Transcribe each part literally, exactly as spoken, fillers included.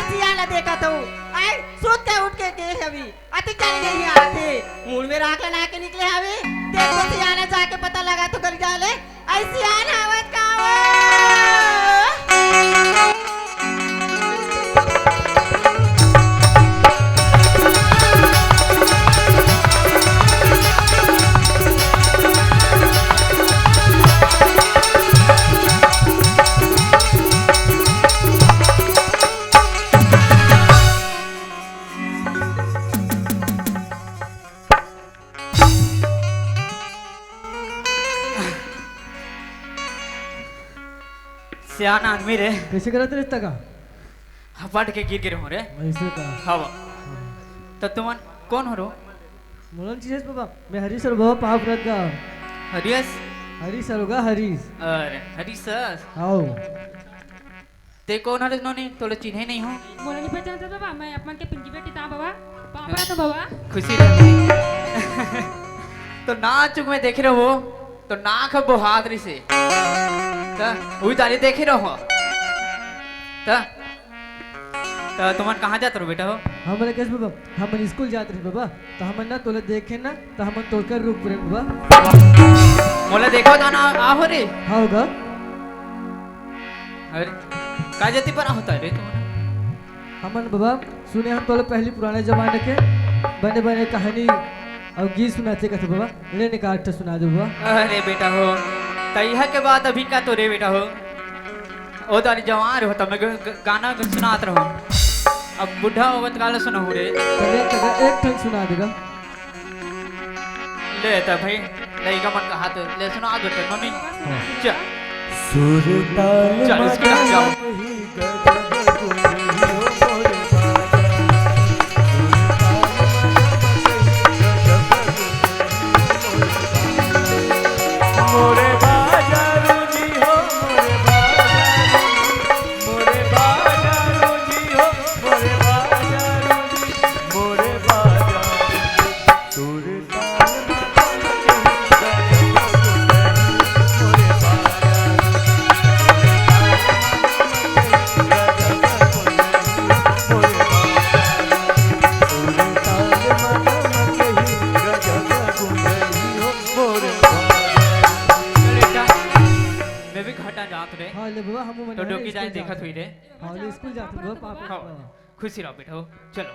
सियान ला देखत हूँ। आई, सुत के उठ के गे हवी। अति चली गई है आथे। मुड़ में राख ला ना के निकले हवी। देख तो सियान ला जाके पता लगा तो गली डाले। आई सियान आवत का हो? सियान आदमी रे। कैसे करत रे तका? हपट के गिर गिर हो रे। ऐसे का? हवा। तो तुमन कौन हो रो? मोलन चीजेस बाबा, मैं हरीश और बाबा पाप रत गा। हरीश? हरीश और होगा हरीश। अरे, हरीश सर। आओ। ते कौन हरे नोनी? तोले चिन्हे नहीं हो। मोला नहीं पहचानत बाबा, मैं अपन के पिंकी बेटी ता बाबा। पापा तो बाबा। खुशी रहे। तो ना चुक में देखे रहो, तो ना खबो हाथ रिसे। त उही तारी देखे रहो। त, त तुमन कहाँ जात रहो बेटा हो? हमन कैसे बाबा? हमन स्कूल जात रहे बाबा। त हमन ना तोला देखे ना, त हमन तोर कर रुक परे बाबा। मोला देखो त ना आहो रे। हाँ होगा। अरे, का जाति पर होता है रे तुम्हारा? हमन बाबा, सुने हम तोला पहली पुराने जमाने के बने बने कहानी और गीत सुनाते कथे बाबा, ले निकाल के सुना दे बाबा। अरे बेटा हो, तैहा के बात अभी का तो रे बेटा हो, ओ तारी जवान हो तब मैं ग-, ग-, गाना ग-, सुनात रहो, अब बुढ़ा होवत काला सुनहु रे। चलिए, चलिए, एक ठन सुना देगा। ले त भाई, लइका मन का हाथ ले सुना दो ते मम्मी। हाँ। चल। सुरताल चल, इसके साथ जाओ। मदन ही गजब गुणी हो मोरे बाजा। सुरताल मदन ही गजब गुणी हो मोरे बाजा। मोरे बाजारू जी हो, मोरे बाजारू जी, मोरे बाजारू जी हो, मोरे बाजारू जी, मोरे बाजारू जी। मैं भी घटा जात रे। हाँ, ले बाबा, हम तो डोकी जाए देखत हुई रे। हाँ, ले स्कूल जात हुई, पापा। हाँ। खुशी रहो बेटा हो, चलो।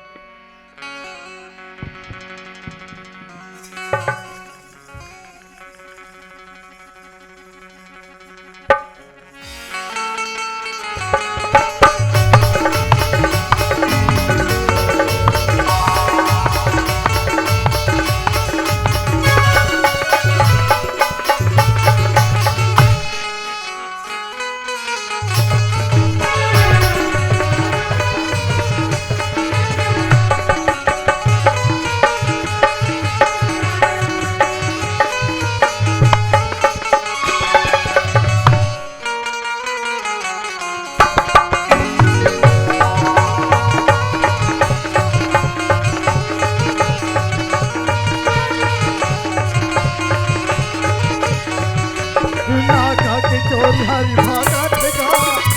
नाका के चोरी हरी भागत गा,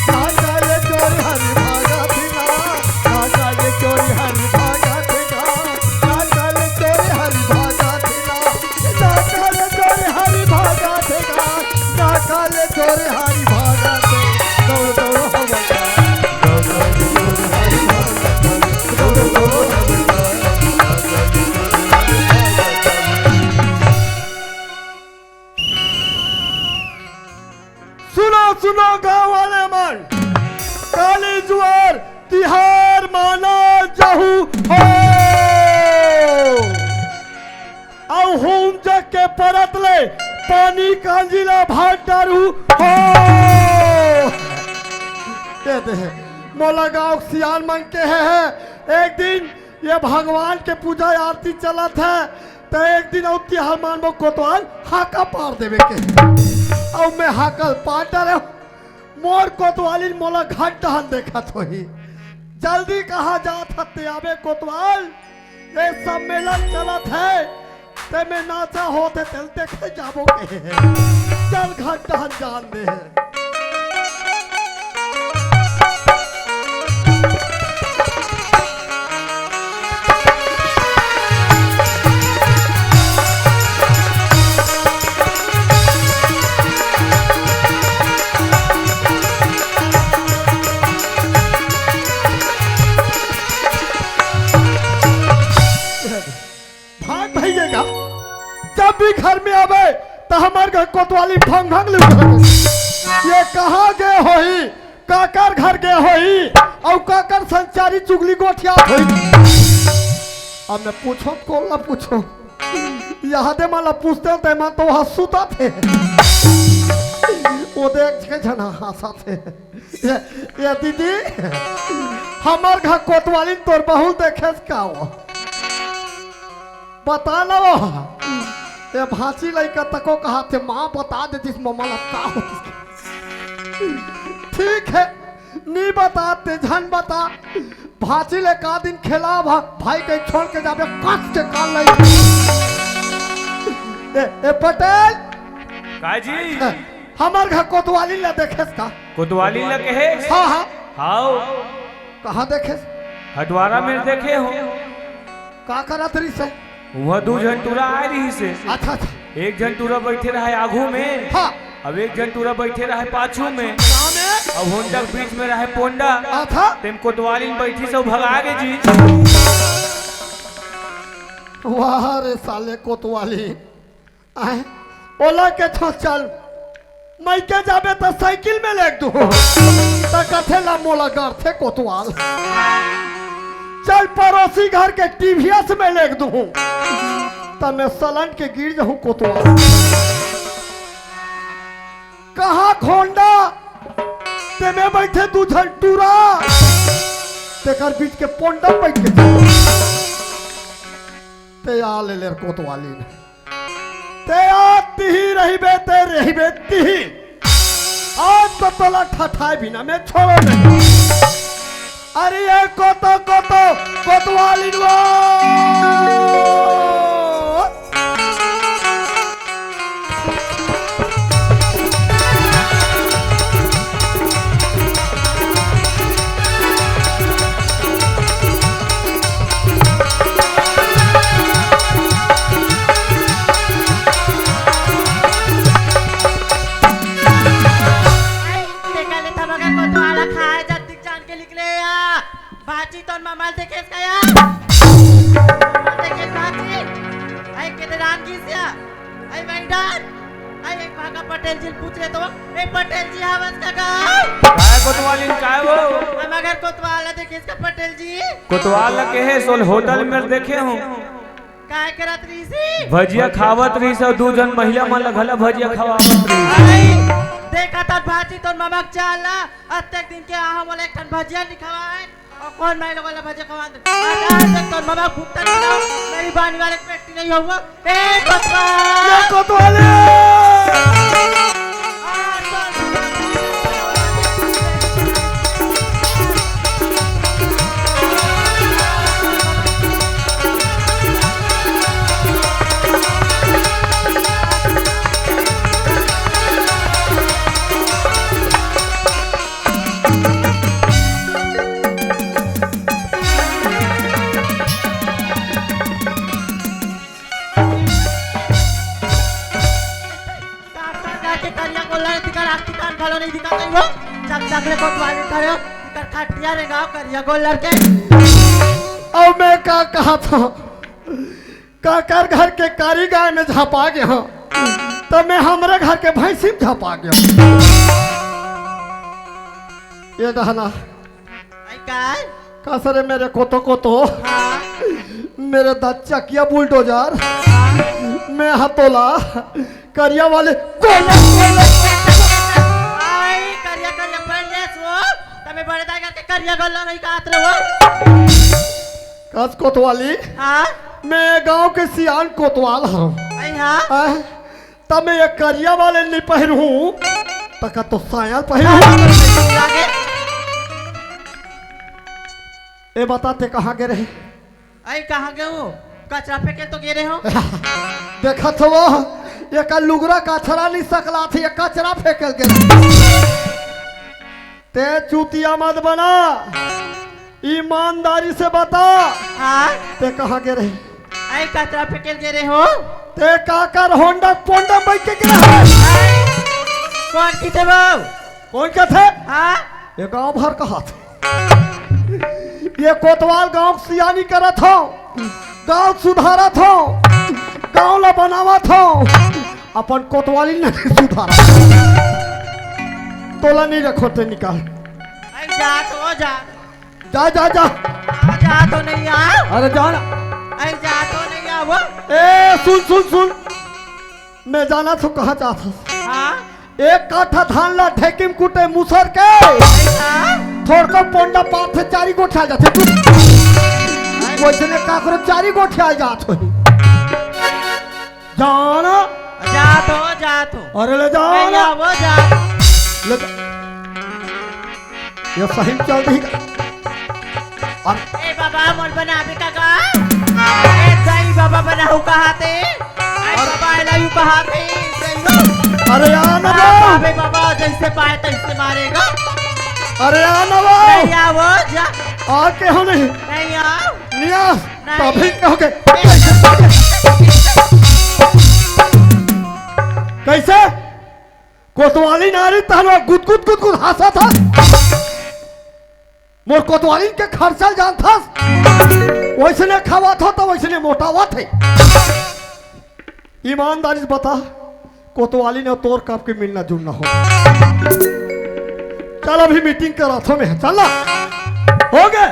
नाका ले चोरी हरी भागत गा, नाका ले चोरी हरी भागत गा, नाका ले चोरी हरी भागत गा, नाका ले चोरी हरी भागत गा, नाका ले चोरी हरी भागत गा, दौड़ दौड़ हो बता, दौड़ दौड़ चोरी हरी भागत गा, दौड़ दौड़ हो बता। सुनो, सुनो गांव वाले मन, काली जुआर तिहार माना जाहू हो। अउ हूम जग के परत ले पानी कांजी ला भाग डारू हो। दे दे, मोला गांव सियान मन के हे, हे। एक दिन ये भगवान के पूजा आरती चलत हे, त एक दिन अउ तिहार मान मो कोतवाल हाका पार देवे के। अउ मैं हाका ल पार डरे, मोर कोतवालिन मोला घट डहन देखत होही। जल्दी कहाँ जात हस ते आबे कोतवाल, ये सम्मेलन चलत हे, ते में नाचा होत हे, तेल देखे जाबो के हे। चल घट डहन जान दे हे। कोतवाली भंग भंग ले उठे। ये कहाँ गे होही, काकर घर गे होही, अउ काकर संचारी चुगली गोठियात होही। अब मैं पूछों, कोन ला पूछों? यहाँ दे मन ला पूछते हो, ते मन तो वहाँ सुता थे। वो देख के झना हंसा थे। ये, ये दीदी, हमर घर कोतवाली तोर बहू देखेस का वो? बता ना वो। ये भांची लइका तको कहा थे, माँ बता दे जिस ममा ला का होतिस। ठीक है, नी बता ते झन बता। भांची ले का दिन खेला भा, भाई के छोड़ के जाबे कस के काल लई। ए, ए पटेल। का जी? हमर घर कोतवाली ला देखेस का? कोतवाली ला कहेस? हाँ, हाँ। हाव। कहाँ देखेस? हटवारा में देखे हो। का करत रहिस हे? उहाँ दू झन टूरा आए रहिस हे। अच्छा, अच्छा। एक झन टूरा बइठे रहे आगू में, हाँ। अब एक झन टूरा बइठे रहे पाछू में, हाँ, में। अब होंडा के बीच में रहे पोंडा। अच्छा। तेम कोतवालिन बइठिस अउ भगा गे जी। वाह रे साले कोतवाली। आय, ओला के छो चल, मइके जाबे त साइकिल में लेग दूँ। त कथे ला मोला गरथे कोतवाल। चल परोसी घर के टीवीएस में लेग दूँ। त मैं सलन के गिर जाहूँ कोतवाल। कहाँ खोंडा? ते में बइठे दू झन टूरा। तेकर बीच के पोंडा बइठ के। ते आ ले लेर कोतवाली ने। ते आज तिही रहिबे, ते रहिबे तिही। आज तो तोला ठठाए बिना मैं छोड़ो नहीं। अरे ये कोतो, कोतो, कोतवाली लो। तेकर ले त मगर कोतवाला खाए जतिक जान के निकले या। भांची तोर ममा ल देखेस का या? देखेस भांची? आई के राम जी से या? आई मैडम? आई एक भागा पटेल जी ल पूछ ले तो। ए पटेल जी हवस का गा? काय कोतवालिन काय वो? हम अगर कोतवाला देखेस का पटेल जी? कोतवाल ल कहे सोल होटल में देखे हूँ। काय करत रहिस हे? भजिया खावत रहिस अउ दू झन महिला मन ल घला भजिया खवावत रहिस। अरे, देखा त भांची तोर ममा के चाल ला, अतेक दिन के आहा मोला एक ठन भजिया नइ खवाए, अउ कोन माई लोगन ला भजिया खवात? आज, आज तक तोर ममा के भुगतान नइ लाओ, मेरी बानी वाले के पेटी नइ होवो। ए, कोतवाल! ये कोतवाल! काका जाके करिया गोल्लर दिखा, रात की कान घलो नहीं दिखा कहीं वो। चक चक ले कोतवाली खड़े हो, इधर खटिया रे गाँव करिया गोल्लर के। अब मैं का कहा था, काकर घर के कारी गाय में झपा गया हूँ, तो मैं हमरे घर के भैंसी में झपा गया हूँ। ये गहना आई काय? कस रे मेरे कोतो कोतो। हाँ। मेरे दस चकिया बुलडोजर। हाँ। मैं हतोला करिया वाले कोला, कोला। आई करिया करिया पहले सो। तमे बड़े दाई करके करिया गल्ला नहीं कात रे वो। कस कोतवाली। हाँ। मैं गांव के सियान कोतवाल हूँ। आई हाँ। हाँ। तब मैं ये करिया वाले नहीं पहनूं, त का तो साया पहनूं। लागे। ए बता, ते कहाँ गे रहे? आई कहाँ गे हो? कचरा फेंके तो गे रहे हो। देखत हो, ये का लुगरा कचरा नहीं सकला थे, ये कचरा फेंके गे। ते चूतिया मत बना, ईमानदारी से बता। हाँ? ते कहाँ गे रहे? आई कचरा फेंके गे रहे हो? ते काकर होंडा पोंडा बैठ के गे रहे? कोन किथे वो? कोन किथे? हाँ? ये गांव भर कहाथे। ये कोतवाल गांव सियानी करत हो, गांव सुधारत हो, गांव ला बनावत हो। अपन कोतवाली नहीं सुधारा। तोला नहीं रखो ते निकाल। अरे जा तो जा। जा, जा, जा। आ, जा तो नहीं आ। अरे जा ना। अरे जा तो नहीं आ वो। ए, सुन, सुन, सुन। मैं जाना तो कहाँ जात हस। हाँ? एक काठा धान ला ढेकी म कूटे मुसर के। अरे हाँ? थोड़को पोंडा पार से चारी गोठिया जाथे। तू वैसने का करो, चारी गोठिया जात होही। जाना। जा तो, जा तो। अरे ले जा नहीं ना। आबो, जा। ले जा। ये सही में चल रही। और ए बाबा, मोर बनाबे का गा? ए दाई बाबा बनाहू कहाथे? आई और बाबा, I love you कहाथे? सही हो? अरे आ ना आ, बे। बाबे बाबा, जैसे पाए तैसे मारेगा। अरे आ ना बे। नहीं आबो, जा। आ के हो नहीं? नहीं आओ। निया, नहीं। तभी कहोगे। कैसे? कोतवाली नारी तहन गुदगुद गुदगुद हंसत हस। मोर कोतवालिन के खर्चा जानथस। वैसने खवात हो तो वैसने मोटावत हे। ईमानदारी से बता, कोतवालिन अउ तोर कब के मिलना जुलना हो? चल अभी मीटिंग कराथों मैं, चल ना। हो गए।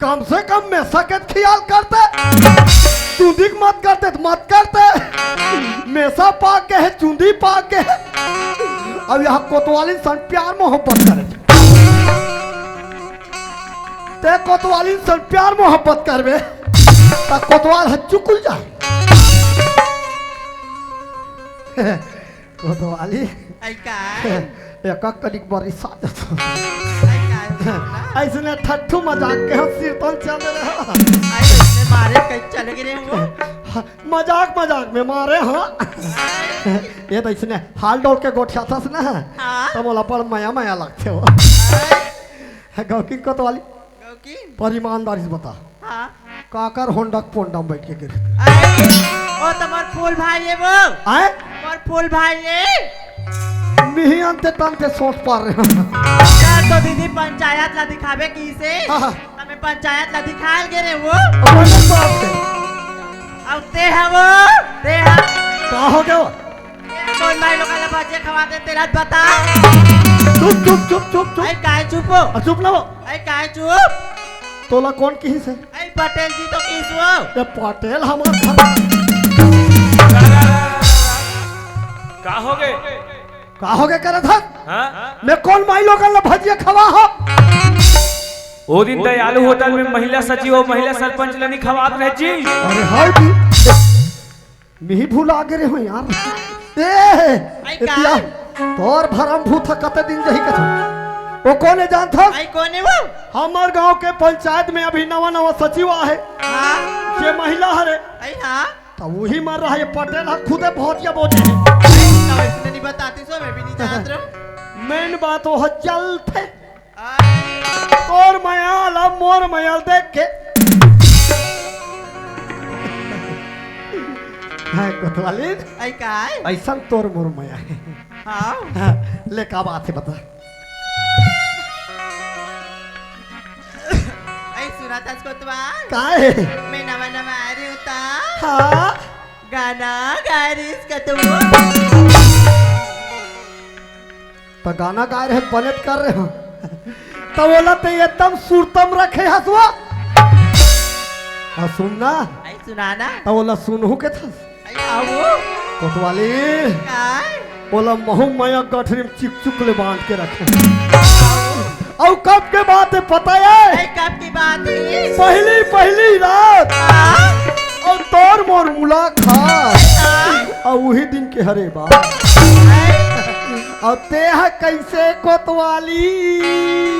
कम से कम मेसा के खियाल करते, चुंदी के मत करते तो मत करते। मेसा पाक के हे, चुंदी पाक के हे। अब यहाँ कोतवालिन सन प्यार मोहब्बत करे। ते कोतवालिन सन प्यार मोहब्बत करबे, त कोतवाल ह चुकुल जाए। कोतवाली। आई का? एक एक कनिक बरिस आ जात। आई का? ऐसने ठट्ठू मजाक के हम सिर तल चल रहे हैं। आई ऐसने मारे कहीं चले गए वो। हाँ, मजाक मजाक में मारे, हाँ। ये तो इसने हाल डोल के गोठिया था ना। हाँ। तो मोला बड़ मया मया लगते हो। आई। गौकिन कोतवाली। गौकिन? पर ईमानदारी से बता। हाँ। काकर होंडा के पोंडा में बैठ के गिर? अरे, ओ तो मोर फूल भाई है वो। आए? मोर फूल भाई है। मिही अंते तंते सोच पा रहे हैं। या तो दीदी पंचायत ला दिखावे की से। हाँ, हाँ। हमें पंचायत ला दिखाल गे रे वो। अरे बाप रे। अब ते हा वो, ते हा। का हो गया? कोन भाई लोगन ला भजिया खवाथे तेला बता। चुप, चुप, चुप, चुप, चुप। अरे काय चुप हो? आ, चुप ना हो। अरे काय चुप? तोला कोन किहिस हे? अरे पटेल जी तो किहिस हो। ये पटेल हमार घर। का हो गए? का हो गए करत हस? हाँ? मैं कोन माई लोगन ला भजिया खवा हो? ओ दिन दयालु होटल में महिला सचिव अउ महिला सरपंच ला नहीं खवात रहे जी। अरे हाय जी। मिही भुला गे रे हो यार। ए, आई ए का? पिया, तोर भरम भूत ह कते दिन जही कथा। ओ कोने जानथस? आई कोने वो? हमर गांव के पंचायत में अभी नवा नवा सचिव आहे। हाँ। ये महिला हरे। आई हाँ। त उही मर रहा ये पटेल ह खुदे भौतिया बोजे हे। आई, तब इसने नहीं बताती सो मैं भी नहीं जानत रहूं। मेन बात वो ह चलथे। आई। तोर मयाल अब मोर मयाल देख के। हाँ, कोतवाली। आई काय? ऐसन तोर मोर मया हे। हाँ। हाँ, ले का बात हे बता। आई सुना था कोतवाल? काय? मैं नवा नवा आ रही हूँ ता। हाँ। गाना गा रही इसका तुम। त गाना गाए रहे, बने त कर रहे हो। त ओला ते एकदम सुरतम रखे हसवा। आ सुन ना। आई सुना ना। त ओला सुनहु के थस। आई आओ। कोतवाली। काय? ओला महू मया गठरी में चिकचुक ले बांध के रखे। आओ। अउ कब के बात हे पता हे? आई कब की बात हे? पहली, पहली रात। हाँ। अउ तोर मोर मुलाकात। हाँ। अउ उही दिन के हरे बात। आई। अउ तेहा कैसे कोतवाली?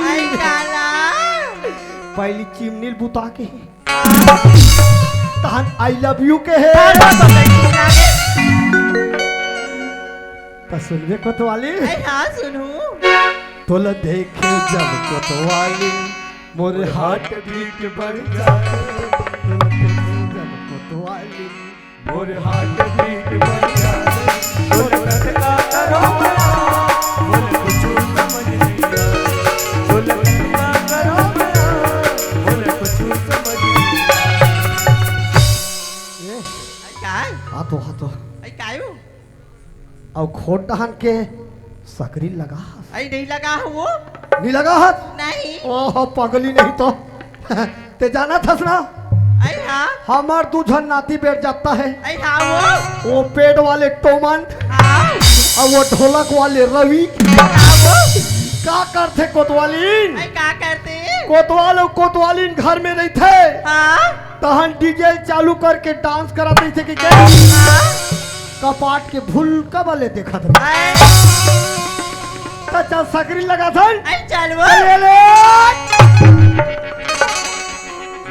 आई काला। पहली चिमनी ल बुता के हे। तहन I love you के हे। त सुनबे कोतवाली? आई हाँ सुनू। तोला देखे जब कोतवाली, मोर heart beat बढ़ जाए। तोला देखे जब कोतवाली, मोर heart beat बढ़ जाए। बोल कतका करो बड़ा, बोल कुछु समझ नहीं आए। बोल कतका करो बड़ा, बोल कुछु समझ नहीं आए। ए, आई काय? हाथो, हाथो। आई कायो? अउ खोट डहन के सकरी लगा हस। अई नहीं लगा हस वो। नहीं लगा हस? नहीं। ओहो, पगली नहीं तो। ते जानत हस ना? अई हाँ। हमर दू झन नाती बेट जाता है। अई हाँ वो। वो पेड़ वाले टोमन। हाँ। अउ वो ढोलक वाले रवि। हाँ वो। का करथे कोतवालिन? अई का करथे? कोतवाल अउ कोतवालिन घर में रहिथे। हाँ। तहन डीजे चालू करके डांस करत रहिथे कि क्या? हाँ। कपाट के भूल कब ले देखत रहे। आय। त चल सकरी लगा थन। अई चल वो। अरे ले।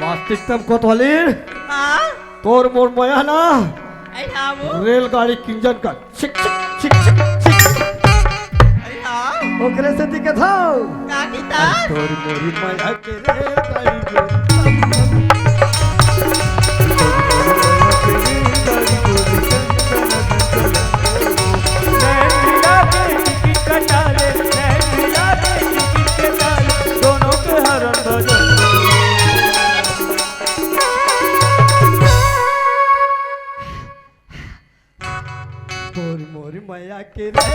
वास्तविकतम कोतवालिन। हाँ। तोर मोर मया ना। अई हाँ वो। रेलगाड़ी के इंजन का छिक, छिक, छिक, छिक, छिक। अई हाँ। ओकरे सेती कथव। का किथस? तोर मोर मया के रेलगाड़ी के। तोर मोर मया के रे।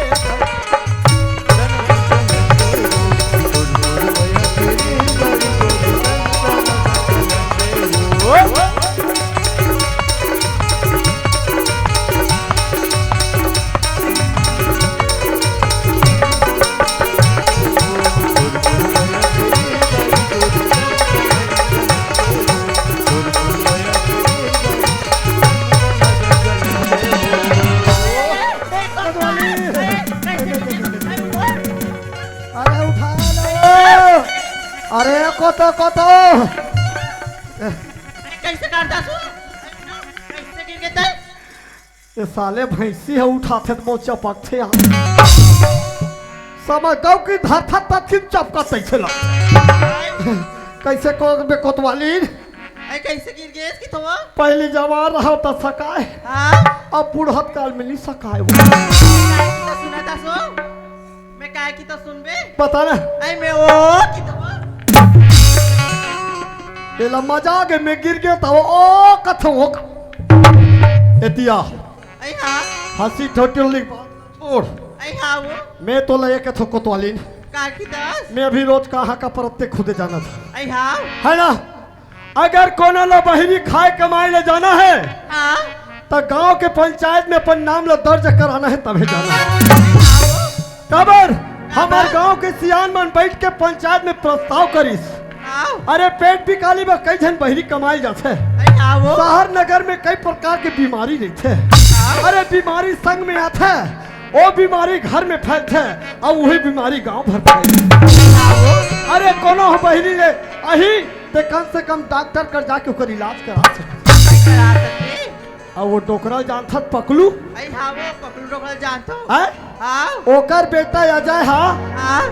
अरे उठा लो। अरे कोतो, कोतो। कइसे करथस? कइसे गिर गे तैं? ए साले भैंसी ह उठाथे त मोर चपकथे यार। समझ गव कि धरथस तब फिर चपकत तइसे ल। कइसे करबे कोतवालिन? अरे कइसे गिर गेस कि तो? पहिली जवान रहव त सकाय। हाँ? अब बुढ़त काल में नइ सकाय वो। काय किथस सुनथस? मैं काय किथंव सुनबे? बता ना। अरे मैं ओ किथंव। एला मजाक में गिर गे त ओ कथंव ओ। एतिया। अरे हाँ। हंसी ठोटुली बात छोड़। अरे हाँ वो। मैं तोला ये कथंव कोतवालिन। का किथस? मैं अभी रोज कहाँ का परत ते खुदे जानत हस। अरे हाँ। है ना? अगर कोनो ला बहिरी खाए कमाए ले जाना है, हाँ। त गांव के पंचायत में अपन नाम ला दर्ज कराना है, तभे जाना है। काबर? हमर गांव के सियान मन बैठ के पंचायत में प्रस्ताव करिस। हाँ। अरे पेट बिकाली बर कई झन बहिरी कमाए जाथे। अरे हाँ वो। शहर नगर में कई प्रकार के बीमारी रहिथे। हाँ। अरे बीमारी संग में आथे, ओ बीमारी घर में फैलथे, अउ वही बीमारी गांव भर फैलथे। हाँ वो। अरे कोनो ह बहिरी ले आही, ते कम से कम डॉक्टर कर जाके ओकर इलाज करा सकत। करा सकथे। अउ वो डोकरा ल जानथस पकलू? अरे हाँ वो पकलू डोकरा ल जानथंव। हैं? हाँ। ओकर बेटा अजय हा, हाँ।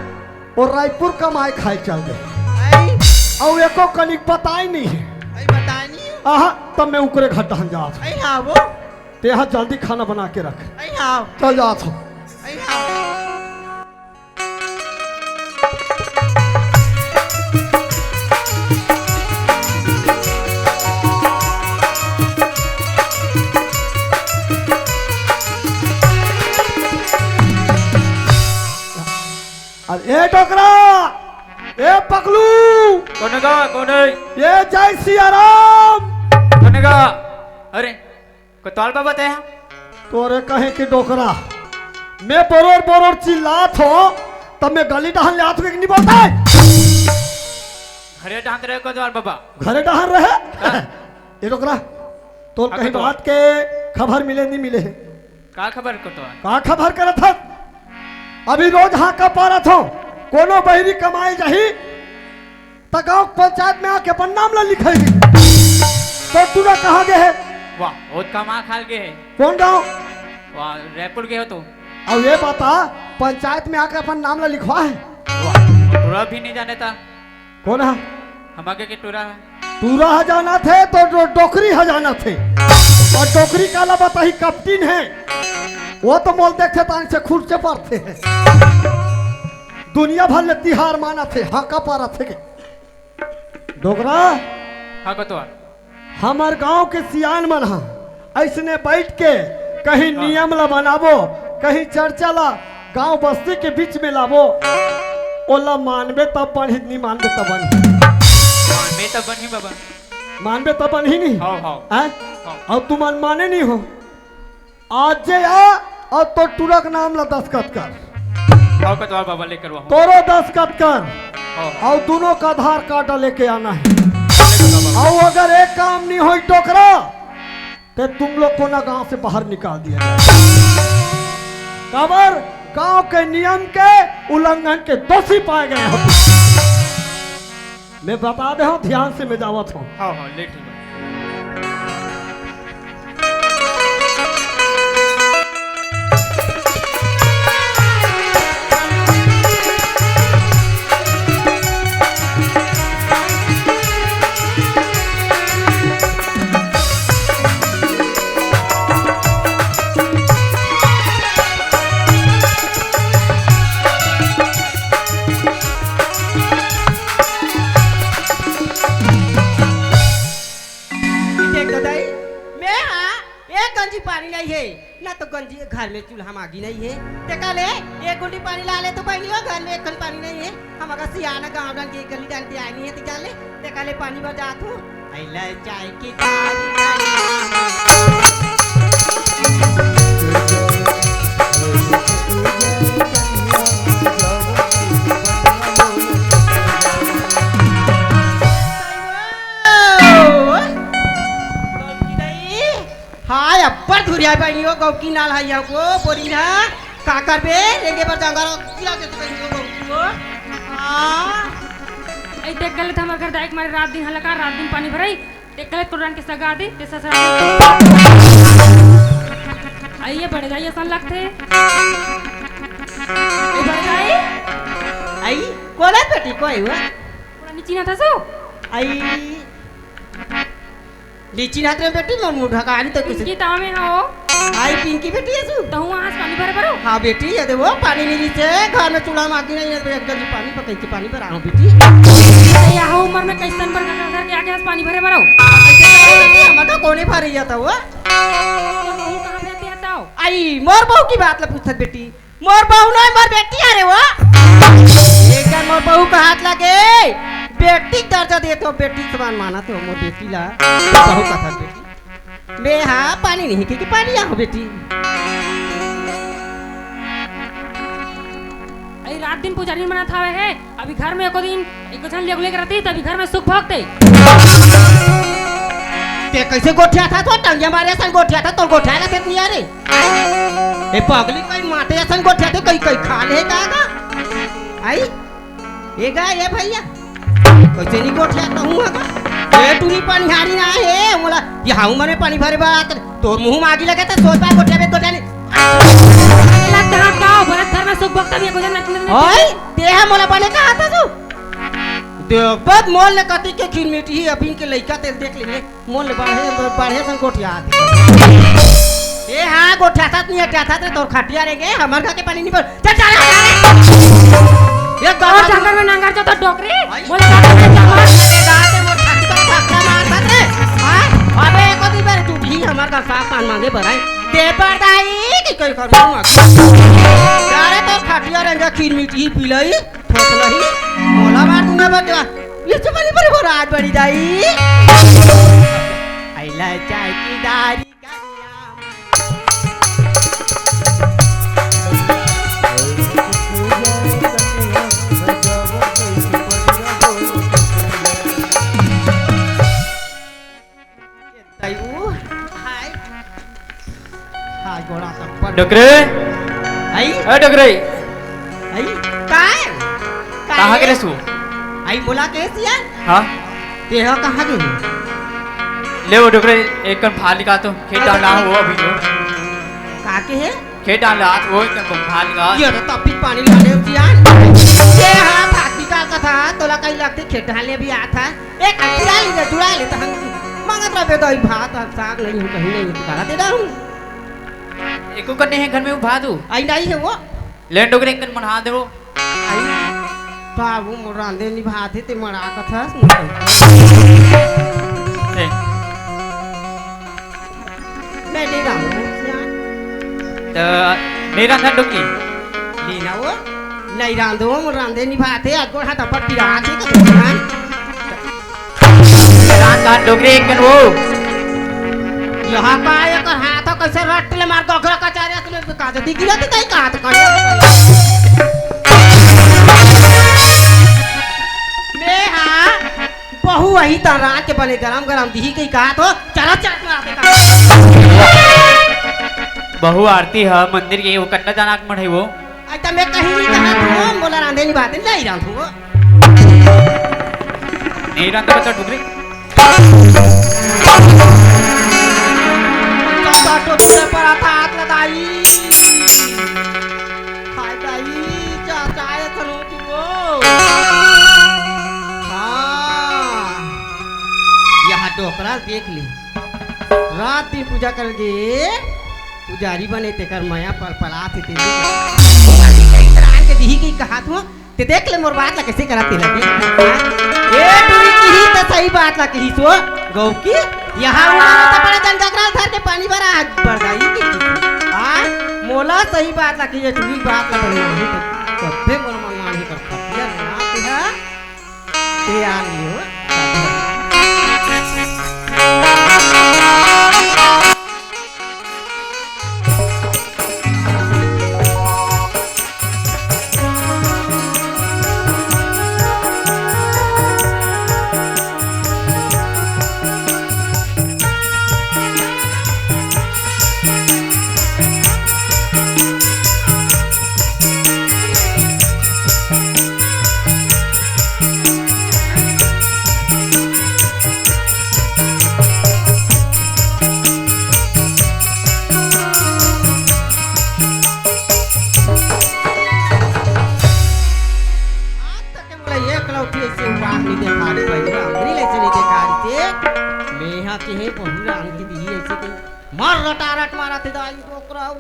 वो रायपुर कमाए खाए चल दे। अरे। अउ एको कनिक बताय नइ हे। अरे बताय नइ हे। आहा, तब मैं ओकरे घर डहन जात हंव। अरे हाँ वो। तेहा जल्दी खाना बना के रख। अरे हाँ। चल जात हंव। अरे हाँ। अरे ए डोकरा, ए पकलू। कोन गा, कोन हे? ए जय सिया राम। कोन गा? अरे कोतवाल बाबा ते हा? तोरे कहे कि डोकरा, मैं बरोर बरोर चिल्लात हंव, तब मैं गली डहन ले आत हंव कि नइ बोलत हस? घरे डहन रहे कोतवाल बाबा। घरे डहन रहे? हाँ। ए डोकरा, तोर हाँ, कहीं कोतवाल। बात के खबर मिले नइ मिले हे? का खबर कोतवाल? का खबर करत हस? अभी रोज हांका पारत हंव, कोनो बहिरी कमाए जाही, त गांव पंचायत में आके अपन नाम ला लिखाही। त टूरा कहाँ गे हे? वाह, बहुत कमा खाल गे हे। कोन गांव? वाह, रायपुर गे हो तो। अउ ये बता, पंचायत में आके अपन नाम ला लिखवा हे? वाह, टूरा भी नइ जाने था। कोन हा? हमर गांव के टूरा हा। टूरा हा जानथे तो डो-, डोकरी हा जानथे। अउ डोकरी काला बताही, कपटिन हे। वो तो मोला देखथे तानी से खुर्चे परथे। दुनिया भर ले तिहार मानथे, हांका पारथे के। डोकरा। हाँ, कोतवाल। हमर गांव के सियान मन हा अइसने बइठ के कहीं हाँ। नियम ला बनाबो, कहीं चर्चा ला गांव बस्ती के बीच में लाबो, ओला मानबे तब बनही, नहीं मानबे तब बनही। मानबे तब बनही बाबा। मानबे तब बनही नहीं। हाँ, हाँ। हैं? हाँ। अउ तुमन माने नहीं हो। आज जे आ, अउ तो टूरा के नाम ला दस्तखत कर। हाँ, कोतवाल बाबा लेकर वहाँ। तोरो दस्तखत कर। हाँ। अउ दोनों का आधार कार्ड लेके आना है। लेकर बाबा। अउ अगर एक काम नहीं होई डोकरा, तो तुम लोग को ना गांव से बाहर निकाल दिया जाए। काबर गांव के नियम के उल्लंघन के दोषी पाए गए हो। मैं बता दे हूँ, ध्यान से मैं जावत हूँ। हाँ, हाँ, ले ठीक बा। देख तो दाई, मैं हाँ, एक गंजी पानी नहीं है, ना तो गंजी घर में चूल्हा मागी नहीं है। ते काले एक गुंडी पानी ला ले तो बहिनी हो, घर में एक गंजी पानी नहीं है। हम अगर सियाना गाँव डाल के गली डाल के आए नहीं है, ते काले, ते काले पानी बजा तू। अइला चाय की थारी डाली। हाय, अब्बड़ धुरिया बहिनी हो, गौकी नाल है यहाँ को, बोरी ना, का करबे, रेंगे बर जांगर, गिरा दे तो बहिनी हो, गौकी हो। हाँ। ए, देख गलत हमर घर दाई के मारे रात दिन हलका, रात दिन पानी भरई, देख गलत कोरन के सगा दे, ते ससुराल। आइए, बड़े दाई असन लगथे। ए, बड़े दाई। आई, कोला बेटी, कोई हुआ? थोड़ा नीची ना था सो। आई। लीची नात रे बेटी, मोर मुंह ढका आनी तो कुछ। पिंकी तामे हो। आई पिंकी बेटी है तू? तहु आज पानी भरे भरो? हाँ बेटी, ये दे वो पानी नहीं लीचे, घर में चूल्हा मागी नहीं है, एक गंजी पानी पकई के पानी भरा हूँ बेटी। अरे, यह उम्र में कैसन पर घर के आगे आज पानी भरे भरो? कैसे भरे बेटी? हमार तो कोने भरे जाता हुआ। तो बहू कहाँ भेज दिया ताओ? आई, मोर बहू की बात ला पूछत बेटी। मोर बहू नहीं, मोर बेटी हरे वो। एक बार मोर बहू का हाथ लगे, बेटी के दर्जा दे तो, बेटी समान माना तो मोर बेटी ला। बहू का था बेटी। मैं हाँ, पानी नहीं कि, कि पानी आओ बेटी। अरे रात दिन पुजारी मना था है, अभी घर में एको दिन एको झन लेगुले के रहती, तभी घर में सुख भोगते। ते कैसे गोठिया था तो टंगिया मारे सन गोठिया था, तो गोठिया ना थे नहीं आ रे। ए पगली, कई माते असन गोठिया थे, कई, कई खा ले का गा? आई? ए गा, ए भैया, कैसे नहीं गोठिया कहूँ हगा? ए टूरी पनिहारी ना है, मोला, ये हाउ मने पानी भरे बात, तोर मुँह में आगी लगे तो सोच बा गोठिया बे गोठिया नहीं। लग कहाँ का, बरत घर में सुख भोगता भी है, कुछ नहीं, नहीं, नहीं। ओए, ते है मोला बने कहा था तू? देख, बद मोल ने कती के खीर मीठी ही, अभी के लइका तेल देख ले। मोल बढ़े, बढ़े सन गोठियात। ए हाँ, गोठियात नहीं, हटियात रे, तोर खटिया रे गे, हमर घर के पानी नहीं पर। चल, चल, चल। ये और गाँव जंगल में नंगर जो तो डोकरी, आई। बोले, "बाबा, मैं क्या मार?" ए, दाते मोर छाती पर थपड़ा मारता रे। हाँ? अबे, एको दिन बार तू भी हमर घर साफ पान मांगे बराई। दे पर दाई, कि कोई कर दूंगा। जा रे, तोर खटिया रे गे, खीर मीठी पिलाई। थोथलही, मोला मार दूंगा बचवा। ये चुपली पर वो रात बड़ी जाई। अइला चाय की दारी का नाम। तैऊ, हाय। हाय, गोड़ा तक पर। डोकरे। आई? ए, डोकरे। आई? काय? कहाँ के रे? रे सु? आई, बोला के सिया? हाँ। ते ह कहाँ के? ले वो डोकरे, एक कन भार निकाल तो, खेत डाल रहा हो अभी तो। का के है? खेत डाल रहा हो, एक कन भार निकाल। ये तो तब भी पानी डाले सिया। ये हाँ, भात निकाल का था, तोला कहीं लगते खेत डालने भी आता है। एक जुड़ा ले, जुड़ा ले, तो हम मांगत रहे दही भात, अब साग नहीं हो, कहीं नहीं हो, तो कहा दे रहा हूँ। एको कन नहीं है घर में वो भात हो? आई नहीं है वो। ले डोकरे एक कन मना दे वो। आई, बाबू मोर रांधे नहीं भात है, ते मना कथस। ए। मैं दे रहा हूँ, यार। तो नइ रांधन डोकरी। लेना वो, नइ रांधो, मोर रांधे नइ भात हे, आज गोड़ हाथ अब्बड़ पिरात हे, कइसे रांध? रांध, रांध डोकरी एक कन वो। यहाँ का एकर हाथ ह, कइसे रट ले मार गगरा कचारे, असने का जदी गिरत हे, तई का हाथ करे? मैं हाँ, बहू वही त रांध के बने गरम गरम दिही कही कहा तो चरत चरत मार देता। बहू आरती ह मंदिर के, वो कन्ना जाना के मढ़ई वो। अइता मैं कहीं नइ कहा तू, मोला रांधे नइ भात हे, नइ रांधो। नइ रांधे बता डुगरी। चल तो टोटू रे पर आता हाथ लदाई। हाय दाई, जा, जा, ये तो रोटी वो। हाँ। यहाँ डोकरा देख ले। रात दिन पूजा कर गे, पुजारी बने तेकर मया पल पलात हे तेली। रात के दिही कही कहा तू, ते देख ले मोर बात ला कइसे करत हे लगे। ए टुरी किही त सही बात ला किही सो, गौकी, यहाँ उन्होंने तो बड़े जन गगरा धर के पानी भरा आज बरदाई की। हाँ, मोला सही बात ला किही, टुरी बात ला बड़ी मानी तो, तब्बे मोर मन मानी कर खतिया ना तेहा। ते आ लियो। आज तक मोला एक लौठी अइसे उबास नइ देखा रे भइया, अंगरी ले अइसे नइ देखा रे से। मेहा के हे बहु राम के दिही अइसे कही। मर रटारट मारत हे दाई डोकरा ऊ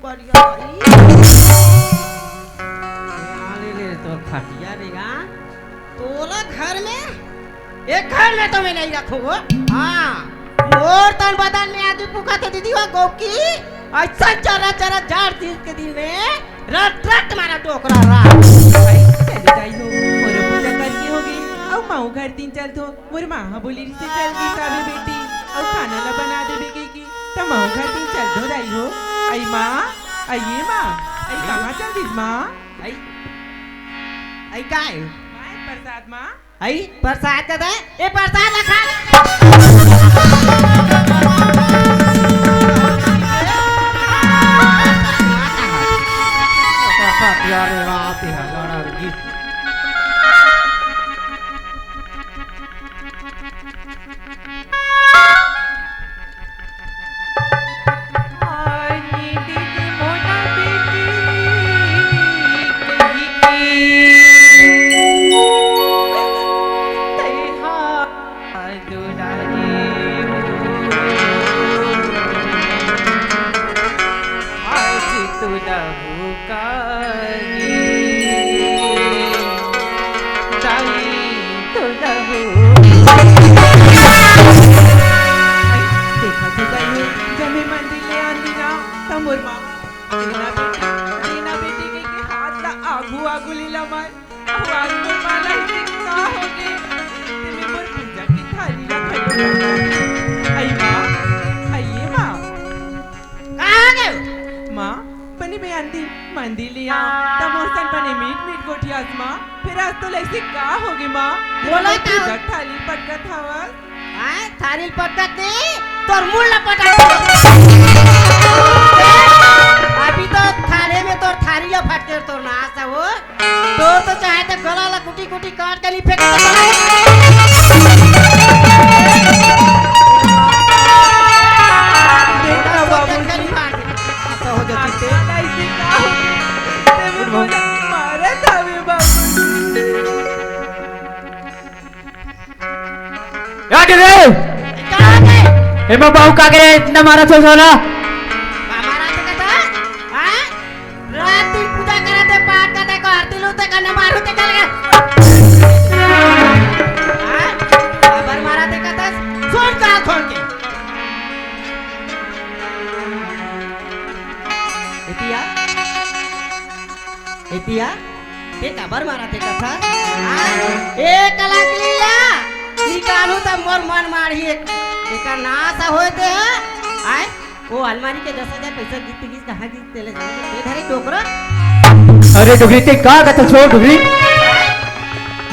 करिया दाई। आले ले तोर खटिया रे गा। तोला घर में, ए घर में तो मैं नइ रखों वो। हाँ, मोर तन बदन में आदमी पुकाथे दीदी वो गौकी। अइसन चरा चरा जाड़ दिन के दिन में रट रट मारा डोकरा रा। भाई, चले जाई हो, मोर पूजा करके होगे, अउ माऊ घर दिन चलथो। मोर माँ ह बोले रिहिसे चल गिस आबे बेटी, अउ खाना ला बना देबे कहिके, त माँ घर दिन चल दो दाई हो। अई माँ, अई ए माँ, अई कहाँ चल दिस माँ? अई, अई काय? काय प्रसाद माँ? अई प्रसाद का दे, ए प्रसाद ला खा ले। प्रसाद यार रात है लड़न की। आज तो लहू कागे, दाई तो लहू। देखा तो दाई हो, जब मैं मंदिर ले आंदी ना, त मोर माँ, देना बेटी, देना बेटी कहिके हाथ ला आगू आगू ले ला मार। अउ आज मोर माँ ला अइसे का होगे, तेमे मोर पूजा के थाली ला घलो बना। अई माँ, अई ए माँ। कहाँ गे? माँ, बने बे आंधी, मंदिर ले आ, त मोर सन बने मीठ मीठ गोठियास माँ। फेर आज तोला अइसे का होगे माँ? बोला मोर का? पूजा थाली पटकत हवस। आय, थारी ल पटकत नहीं, तोर मुड़ ल पटक। अभी तो थारे में तोर थारी ल फटके तोर नाश हो। तोर तो चाहे तो गला ल कुटी कुटी काट के नहीं फेंक सकता। देखा बाबूजी। ऐसा हो जाती थे। मारा था मैं बाबूजी। हट रे। कहाँ गए? एमा बाबू का करे इतना मारा थो सोना? मारा तो कथा? हाँ? रात दिन पूजा करत हे, पाठ करत हे, आरती लूटे करने मारू ते चल गए। हाँ? खबर मारा ते कथा? सुन काल खोल के। ए पिया, और मारा थे कथा। आय, ए कलंकलिया, निकालू त मोर मन मारही एक, एकर नाश होय ते ह। आय, वो अलमारी के दस हजार पैसा गिस ते गिस, कहाँ गिस ते ले जाने, ते धरे डोकरा। अरे डोकरी, ते का कहत हस डोकरी?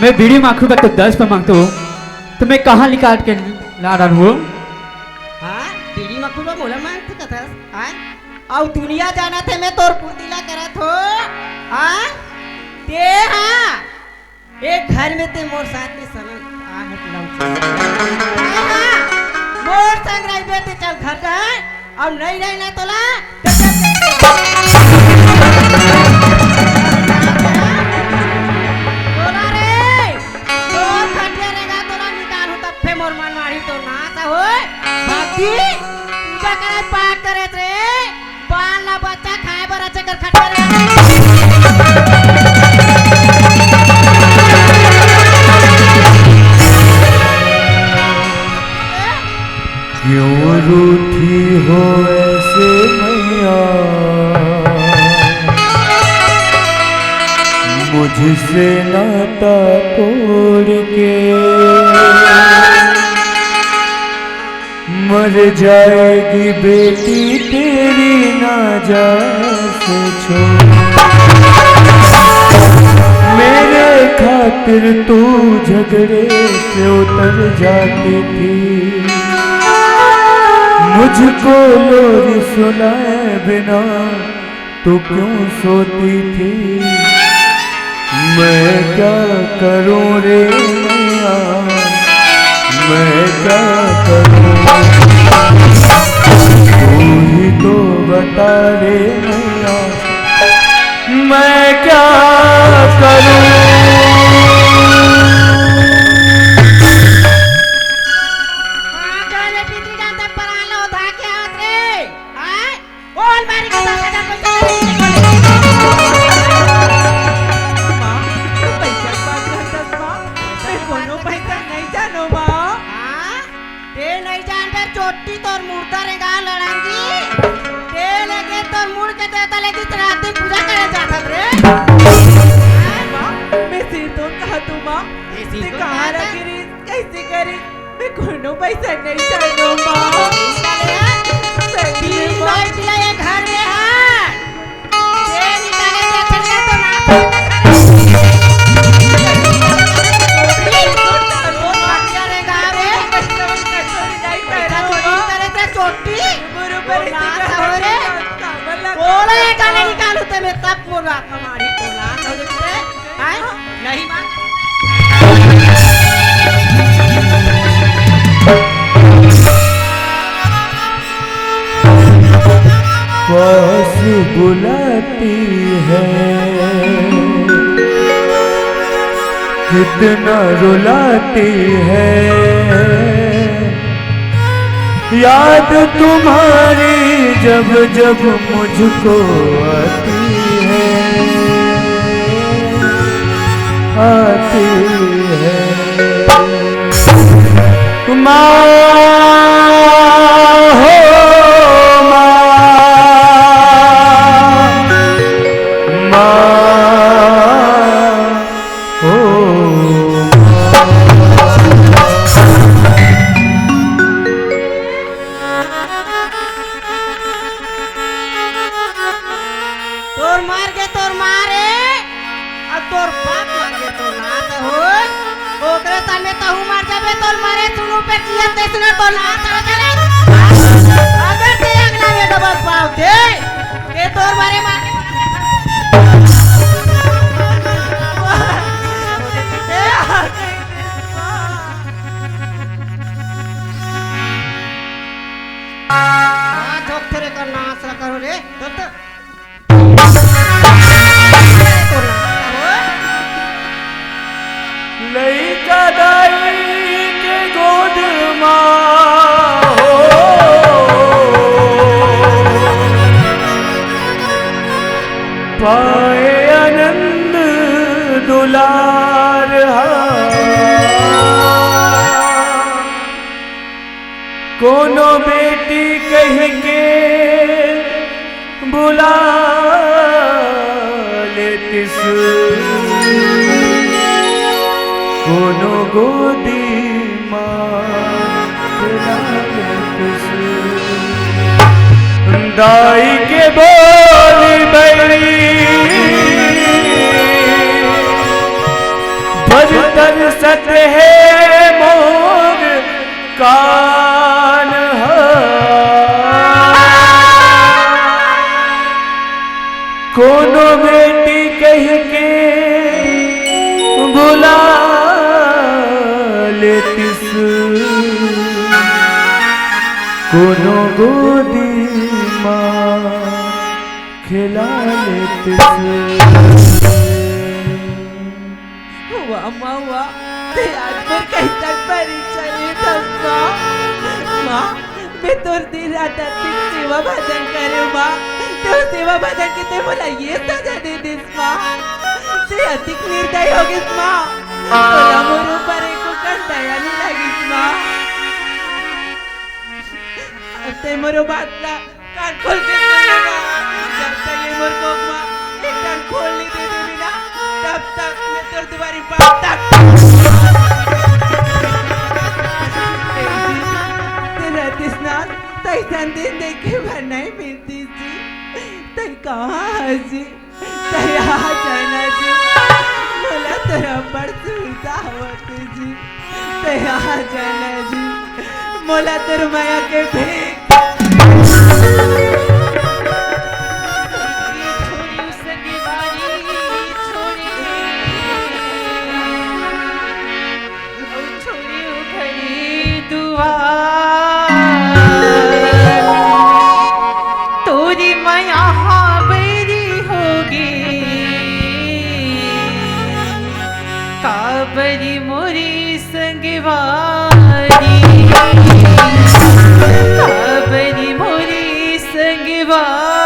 मैं बीड़ी माखू बर तो दस रुपया मांगथों, तो मैं कहाँ निकाल के ला डारहूं? हाँ, बीड़ी माखू बर मोला मांगथे कथस, हाँ? अउ दुनिया जानत हे मैं तोर फुर्तीला करत हों, हाँ? ते हाँ, एक घर में ते मोर साथ में सनक आहत लौट। हाँ, हाँ, मोर संग रहिबे ते चल घर जाय, अउ नहीं रहे ना तोला, ते चल। तोला रे, तोर खटिया रेंगा तोला निकालहूं तब फेर मोर मन मारही तो नाश होय। भक्ति, पूजा करे, पाठ करे रे, बाल ला बच्चा खाए बर अच्छा कर खटिया रेंगा। क्यों रूठी हो ऐसे मैया, मुझसे नाता तोड़ के। मर जाएगी बेटी तेरी नाजा से छोड़। मेरे खातिर तू झगड़े से उतर जाती थी, मुझको लोरी सुनाए बिना तू क्यों सोती थी? मैं क्या करूं रे मैया, मैं क्या करूं? तू ही तो बता रे मैया, मैं क्या करूं? कहाँ गए रे पितरी जान तक परान ला उठा के आवत रे? आय? ओ अलमारी के दस हजार पैसा दे दे। माँ, तू पैसा के बात करत हस, माँ? मैं कोनो पैसा नहीं जानों, माँ। हाँ? ते नहीं जानबे, चोट्टी तोर मुर्दा रेंगा लड़ांगी। ते लेके तोर मुड़ के देवता लेके रात दिन पूजा करे जात हस रे। हाँ? माँ, मैं सिरतोन कहत हूँ, माँ। ये सिरतोन ते कहाँ कहत हस? रखे रे? कैसे करे? मैं कोनो पैसा नहीं जानों, माँ। सही में, माँ। ये घर में है। ये निकाले थे, चल जा तो ना। पैसा चोरी करे थे, चोट्टी। बरोबर तो ना इसी सहो रे। काबर लगा? बोला है, गाना निकालू ते मैं तब बोला। हमारी तो ना सहो रे। हैं? नहीं माँ। पास बुलाती है, कितना रुलाती है। याद तुम्हारी जब जब मुझको आती है, आती है। माँ हो, माँ, माँ हो। तोर मर गे तोर माँ रे, अउ तोर बाप मर गे तोर नात हो। ओकरे सामने तहूँ मर जाबे, तोर मरे सुनू पे जियत ते सुना तोर नात हो चले। अगर ते अंगना में डबल पाव दे, ते तोर मारे मार हाँ, जोक तेरे का नाश ना करो रे। लइका दाई के गोद मा हो, पाए आनंद दुलार हा। कोनो बेटी कहि के बुला लेतिस। गोदी माँ खेला लेतिस। दाई के बोली बड़ी बड़ तरसत हे मोर कान ह। कोनो बेटी कहिके बुला लेतिस, कोनो गोदी माँ खेला लेतिस। वाह माँ, वाह, ते आज मोर कइसन परिचय लेथस माँ। माँ, मैं तोर दिन रात अतिक सेवा भजन करेंव माँ, ते सेवा भजन के ते मोला ये सजा दे दिस माँ। ते अतिक निर्दयी हो गिस माँ, तोला मोर ऊपर एको कन दया नइ लगिस माँ। अब ते मोरो बात ला कान खोल के सुन ले माँ। जब तक ये मोर कोख माँ एक ठन खोल नइ दे देबे ना, तब तक मैं तोर दुवारी पर तक। ते रहतिस ना, तइसन दिन देखे बर नइ मिलतिस जी। तइ कहाँ हस जी? तइ आ जाना जी, मोला तोर अब्बड़ सुरता आवत हे जी। तइ आ जाना जी, मोला तोर मया के भीख। छोड़ी ओ घरी दुआर, तोरी मया हा बैरी होगे, काबरी मोरी संगवारी, काबरी मोरी संगवारी।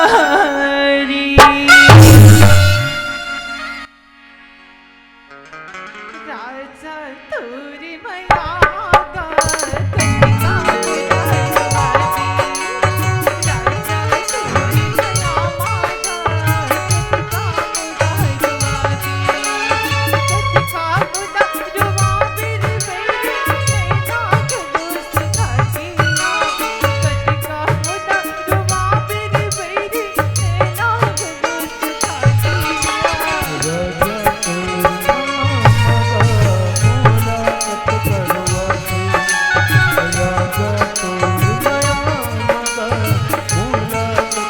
राजा तोरी मया गा कतिका मुरारी, राजा तोरी मया मा गा कतिका मुरारी, कतिका मुरारी।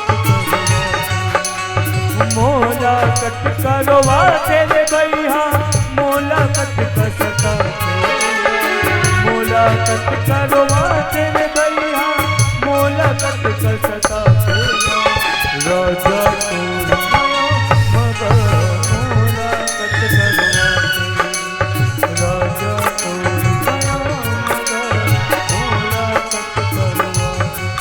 मोला कतका रोवाथे रे भइया, मोला कतका सताथे, मोला कतका रोवाथे रे भइया, मोला कतका सताथे। राजा तोर मया मगा मोला कतका रोवाथे, राजा तोर मया मगा मोला कतका रोवाथे।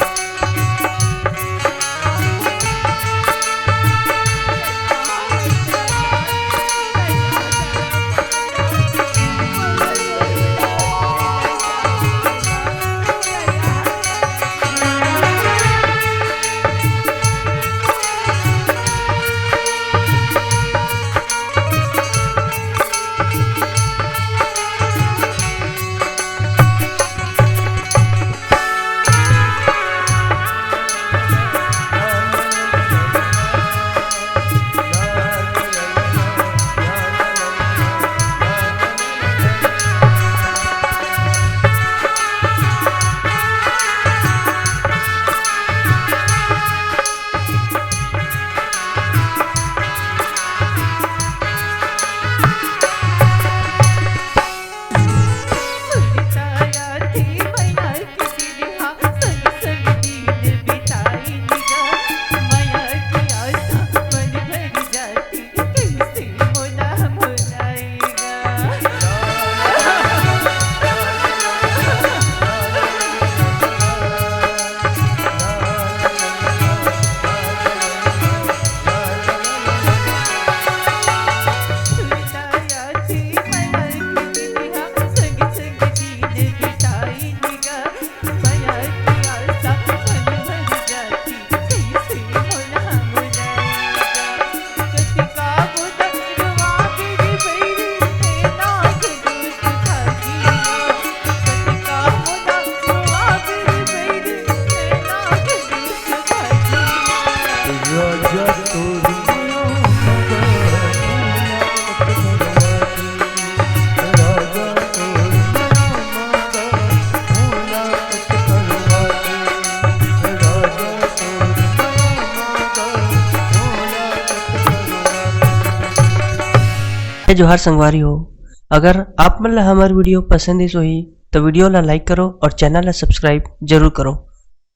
जोहार संगवारी हो, अगर आप मन ला हमर video पसंद आइस होही, तो video ला like करो और channel ला subscribe जरूर करो।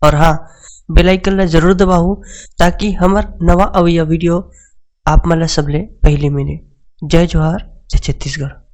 और हाँ, bell icon ला जरूर दबाओ, ताकि हमर नवा अवइया video आप मन ला सबले पहली मिले। जय जोहार, जय छत्तीसगढ़।